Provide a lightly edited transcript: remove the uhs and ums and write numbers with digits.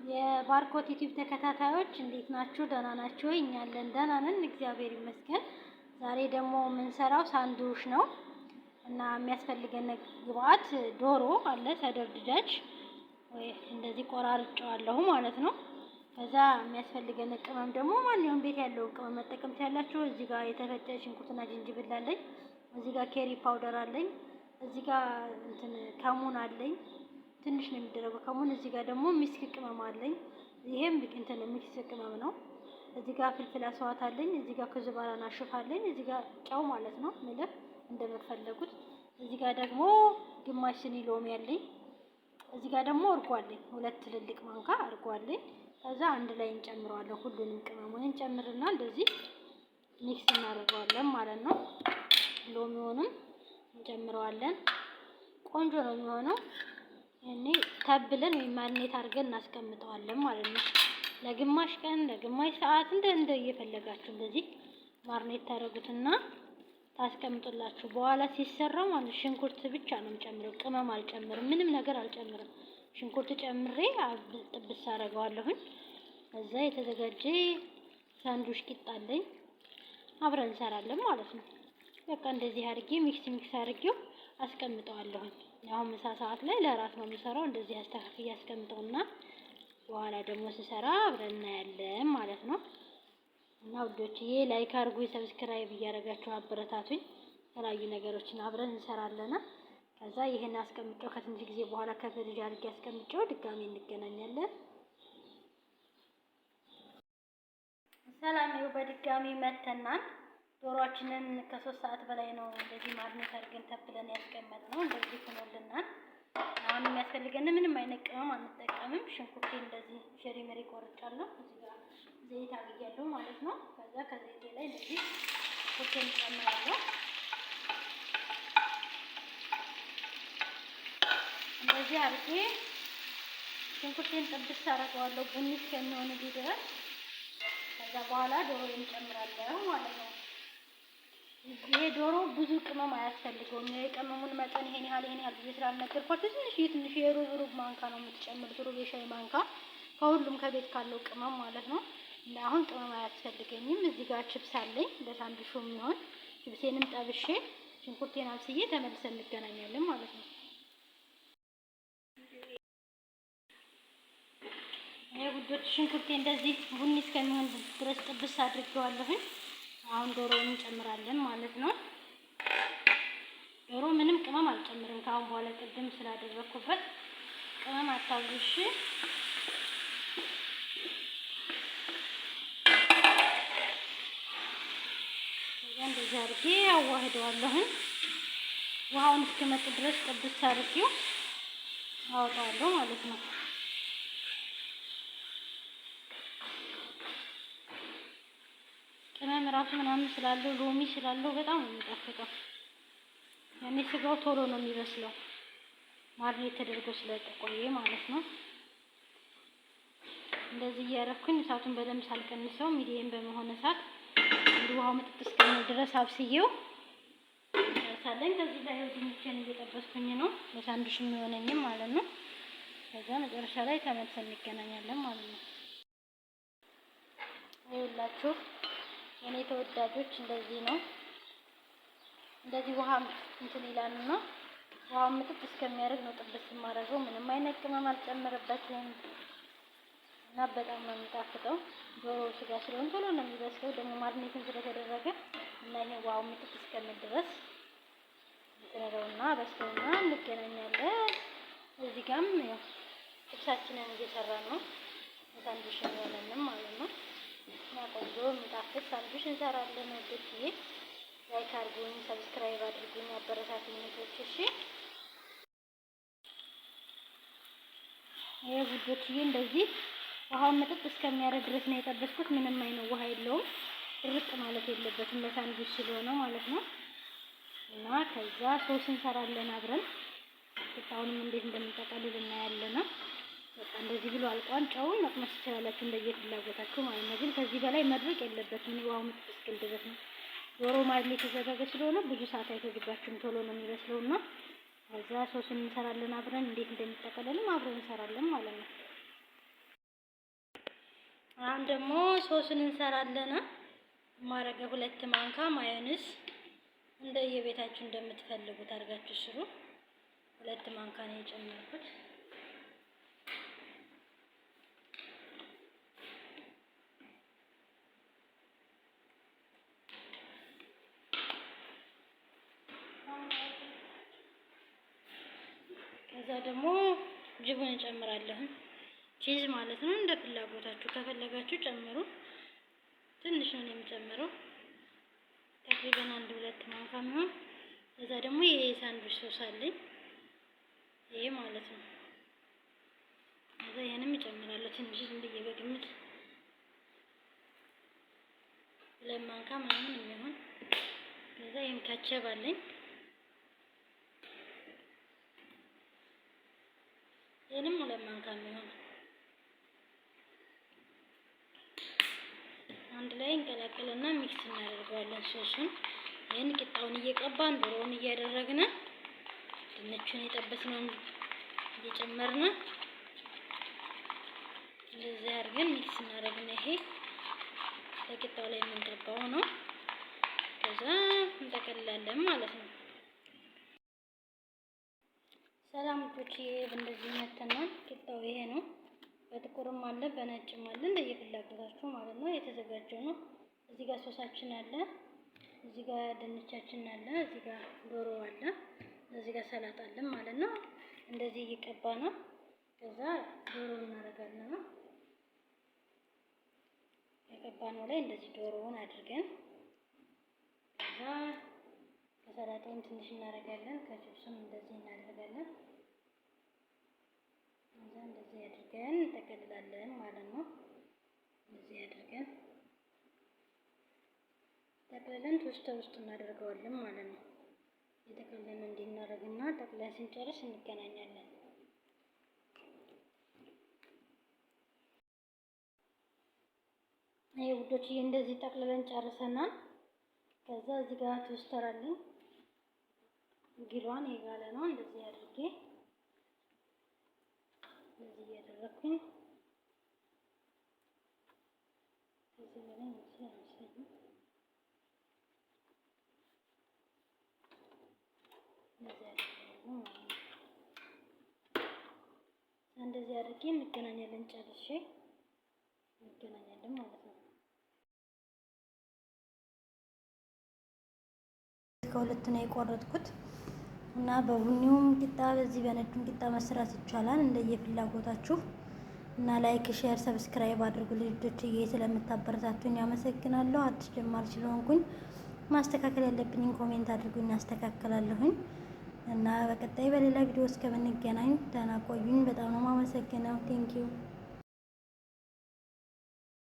የባርኮት ዩቲዩብ ተከታታዮች እንዴት ናችሁ? ደህና ናችሁ? እኛ አለን ደህና ነን፣ እግዚአብሔር ይመስገን። ዛሬ ደግሞ የምንሰራው ሳንዱሽ ነው እና የሚያስፈልገን ግብአት ዶሮ አለ፣ صدر دجاج ወይ እንደዚህ ቆራርጬዋለሁ ማለት ነው። ከዛ የሚያስፈልገን ቅመም ደግሞ ማንኛውም ቤት ያለውን ቅመም መጠቀም ትችላላችሁ። እዚህ ጋር የተፈጨ ሽንኩርትና ጅንጅብል አለኝ። እዚህ ጋር curry powder አለኝ። እዚህ ጋር እንትን ከሙን አለኝ። ትንሽ ነው የሚደረገው ከሙን። እዚህ ጋር ደግሞ مسك ቅመም አለኝ። ይሄም እንትን مسك ቅመም ነው። እዚህ ጋር فلفل أسود አለኝ። እዚህ ጋር كزبرة ناشف አለኝ። እዚህ ጋር ጨው ማለት ነው ملح እንደምትፈልጉት። እዚህ ጋር ደግሞ ግማሽ ስኒ ሎሚ አለኝ። እዚህ ጋር ደግሞ እርጎ አለኝ። ሁለት ትልልቅ ማንካ እርጎ አለኝ። ከዛ አንድ ላይ እንጨምረዋለን። ሁሉንም ቅመሙን እንጨምርና እንደዚህ mix እናደርገዋለን ማለት ነው። ሎሚውንም እንጨምረዋለን። ቆንጆ ነው የሚሆነው። እኔ ተብለን ወይም marinate አድርገን እናስቀምጠዋለን ማለት ነው። ለግማሽ ቀን ለግማሽ ሰዓት እንደ እንደ እየፈለጋችሁ እንደዚህ marinate ታደርጉትና ታስቀምጡላችሁ። በኋላ ሲሰራ ማለት ሽንኩርት ብቻ ነው የምጨምረው፣ ቅመም አልጨምርም፣ ምንም ነገር አልጨምርም። ሽንኩርት ጨምሬ ጥብስ አደርገዋለሁኝ። እዛ የተዘጋጀ ሳንዱሽ ቂጣ አለኝ፣ አብረን እንሰራለን ማለት ነው። በቃ እንደዚህ አድርጌ mix mix አድርጌው አስቀምጠዋለሁኝ። አሁን ምሳ ሰዓት ላይ ለራት ነው የምሰራው። እንደዚህ አስተካክዬ አስቀምጠውና በኋላ ደግሞ ስሰራ አብረን እናያለን ማለት ነው። እና ውዶችዬ like አድርጉ፣ subscribe እያደረጋችሁ አበረታቱኝ። የተለያዩ ነገሮችን አብረን እንሰራለን። ከዛ ይሄን አስቀምጨው ከትንሽ ጊዜ በኋላ ከፍሪጅ አድርጌ አስቀምጨው ድጋሚ እንገናኛለን። ሰላም ይኸው በድጋሚ መተናል። ዶሮአችንን ከ3 ሰዓት በላይ ነው እንደዚህ marinate አድርገን ተብለን ያስቀመጥነው። እንደዚህ ሆኖልናል። አሁን የሚያስፈልገን ምንም አይነት ቅመም አንጠቀምም። ሽንኩርቴ እንደዚህ ሸሪ መሪ ቆርጫለሁ። እዚህ ጋር ዘይት አግያለሁ ማለት ነው። ከዛ ከዘይቴ ላይ እንደዚህ ሽንኩርቴን ጨምራለሁ። እንደዚህ አድርጌ ሽንኩርቴን ጥብስ አደርገዋለሁ ቡኒ እስከሚሆን ድረስ። ከዛ በኋላ ዶሮዬን ጨምራለሁ ማለት ነው። ይሄ ዶሮ ብዙ ቅመም አያስፈልገውም። የቅመሙን መጠን ይሄን ያህል ይሄን ያህል ብዬ ስላልነገርኳችሁ ትንሽ ትንሽ የሩብ ሩብ ማንካ ነው የምትጨምሩት፣ ሩብ የሻይ ማንካ ከሁሉም ከቤት ካለው ቅመም ማለት ነው። እና አሁን ቅመም አያስፈልገኝም። እዚህ ጋር ችፕስ አለኝ ለሳንዱሹ የሚሆን ችፕሴንም ጠብሼ ሽንኩርቴን አብስዬ ተመልሰን እንገናኛለን ማለት ነው። ይሄ ጉዶች ሽንኩርቴ እንደዚህ ቡኒ እስከሚሆን ድረስ ጥብስ አድርጌዋለሁኝ። አሁን ዶሮውን እንጨምራለን ማለት ነው። ዶሮ ምንም ቅመም አልጨምርም ከአሁን በኋላ ቅድም ስላደረኩበት ቅመም አታብዙ። ከዛ እንደዚህ አድርጌ አዋህደዋለሁኝ። ውሃውን እስኪመጥ ድረስ ጥብስ አድርጌው አወጣዋለሁ ማለት ነው። ቅመም ራሱ ምናምን ስላለው ሎሚ ስላለው በጣም ነው የሚጣፍጠው። ያኔ ስጋው ቶሎ ነው የሚበስለው marinate ተደርጎ ስለቆየ ማለት ነው። እንደዚህ እያደረኩኝ እሳቱን በደንብ ሳልቀንሰው medium በመሆን እሳት እንዲህ ውሃው ምጥጥ እስከሚል ድረስ አብስዬው ጨርሳለኝ። ከዚህ ላይ ድንቼን እየጠበስኩኝ ነው ለሳንዱሽ የሚሆነኝም ማለት ነው። ከዛ መጨረሻ ላይ ተመልሰን እንገናኛለን ማለት ነው። ይኸውላችሁ የኔ ተወዳጆች እንደዚህ ነው። እንደዚህ ውሃ እንትን ይላልና ውሃው ምጥጥ እስከሚያደርግ ነው ጥብስ የማደርገው። ምንም አይነት ቅመም አልጨምርበትም እና በጣም ነው የሚጣፍጠው። ዶሮ ስጋ ስለሆነ ቶሎ ነው የሚበስለው፣ ደግሞ ማሪኔትም ስለተደረገ እና ይሄ ውሃው ምጥጥ እስከሚል ድረስ እንትንለውና በስለውና እንገናኛለን። እዚህ ጋርም ያው ጥብሳችንን እየሰራን ነው፣ ሳንዱሽ የሚሆነንም ማለት ነው። እና ቆንጆ የሚጣፍጥ ሳንዱሽ እንሰራለን። ውዶችዬ like አድርጉኝ፣ subscribe አድርጉኝ፣ አበረታቱኝ እህቶች። እሺ ይሄ ውዶችዬ እንደዚህ ውሃውን መጠጥ እስከሚያደርግ ድረስ ነው የጠበስኩት። ምንም አይነት ውሃ የለውም። ድርቅ ማለት የለበትም ለሳንዱሽ ስለሆነ ማለት ነው። እና ከዛ ሶስ እንሰራለን አብረን። ቂጣውንም እንዴት እንደምንጠቀልል እናያለን። በቃ እንደዚህ ብሎ አልቋል። ጨውን መቅመስ ትችላላችሁ እንደየፍላጎታችሁ ማለት ነው። ግን ከዚህ በላይ መድረቅ የለበትም። ውሃው ምጥጥ እስኪል ድረስ ነው። ዶሮ ማለት የተዘጋጀ ስለሆነ ብዙ ሰዓት አይፈጅባችሁም። ቶሎ ነው የሚበስለውና ከዛ ሶስ እንሰራለን አብረን እንዴት እንደሚጠቀለልም አብረን እንሰራለን ማለት ነው። አሁን ደግሞ ሶሱን እንሰራለን። የማረገው 2 ማንካ ማዮኒዝ፣ እንደየቤታችሁ እንደምትፈልጉት አድርጋችሁ ስሩ። 2 ማንካ ነው የጨመርኩት። ከዛ ደግሞ جبن እንጨምራለሁ። Cheese ማለት ነው። እንደ ፍላጎታችሁ ከፈለጋችሁ ጨምሩ። ትንሽ ነው የምጨምረው፣ تقريبا አንድ 2 ማንካ የሚሆን። ከዛ ደግሞ ይሄ የሳንድዊች ሶስ አለኝ፣ ይሄ ማለት ነው። ከዛ ይሄንም እጨምራለሁ ትንሽ፣ ዝም ብዬ በግምት 2 ማንካ ምናምን የሚሆን። ከዛ ይሄም ካቸብ አለኝ፣ ይሄንም 2 ማንካ የሚሆን አንድ ላይ እንቀላቅልና mix እናደርገዋለን ሶሱን። ይህን ቂጣውን እየቀባን፣ ዶሮውን እያደረግን፣ ድንቹን የጠበስነውን እየጨመርን፣ እንደዚህ አድርገን mix እናደርግና ይሄ በቂጣው ላይ የምንቀባው ነው። ከዛ እንጠቀልላለን ማለት ነው። ሰላም ውዶች፣ እንደዚህ መተናል። ቂጣው ይሄ ነው። በጥቁርም አለ በነጭም አለ፣ እንደየፍላጎታችሁ ማለት ነው። የተዘጋጀው ነው። እዚህ ጋር ሶሳችን አለ፣ እዚህ ጋር ድንቻችን አለ፣ እዚህ ጋር ዶሮ አለ፣ እዚህ ጋር ሰላጣ አለ ማለት ነው። እንደዚህ እየቀባ ነው። ከዛ ዶሮ እናደርጋለን ነው። የቀባነው ላይ እንደዚህ ዶሮውን አድርገን ከዛ ከሰላጣውም ትንሽ እናደርጋለን፣ ከችፕሱም እንደዚህ እናደርጋለን። ከዛ እንደዚህ አድርገን እንጠቀልላለን ማለት ነው። እንደዚህ አድርገን ጠቅልለን toaster ውስጥ እናደርገዋለን ማለት ነው። የጠቀለልን እንዲናረግና ጠቅለን ስንጨርስ እንገናኛለን። ይሄ ውዶችዬ እንደዚህ ጠቅልለን ጨርሰናል። ከዛ እዚህ ጋር toaster አለኝ፣ ግሏን የጋለ ነው። እንደዚህ አድርጌ እንደዚህ እያደረኩኝ፣ ከዚህ በላይ አይመስለኝም። እንደዚህ አድርጌ ማለት ነው። እንደዚህ አድርጌ እንገናኛለን። ጨርሼ እንገናኛለን ማለት ነው። ከሁለት ነው የቆረጥኩት እና በቡኒውም ቂጣ በዚህ በነጩም ቂጣ መስራት ይቻላል እንደየፍላጎታችሁ። እና like፣ share፣ subscribe አድርጉ ልጆች፣ ስለምታበረታቱኝ አመሰግናለሁ። አዲስ ጀማሪ ስለሆንኩኝ ማስተካከል ያለብኝን comment አድርጉኝ፣ አስተካክላለሁኝ። እና በቀጣይ በሌላ ቪዲዮ እስከምንገናኝ ደህና ቆዩኝ። በጣም ነው የማመሰግነው። Thank you.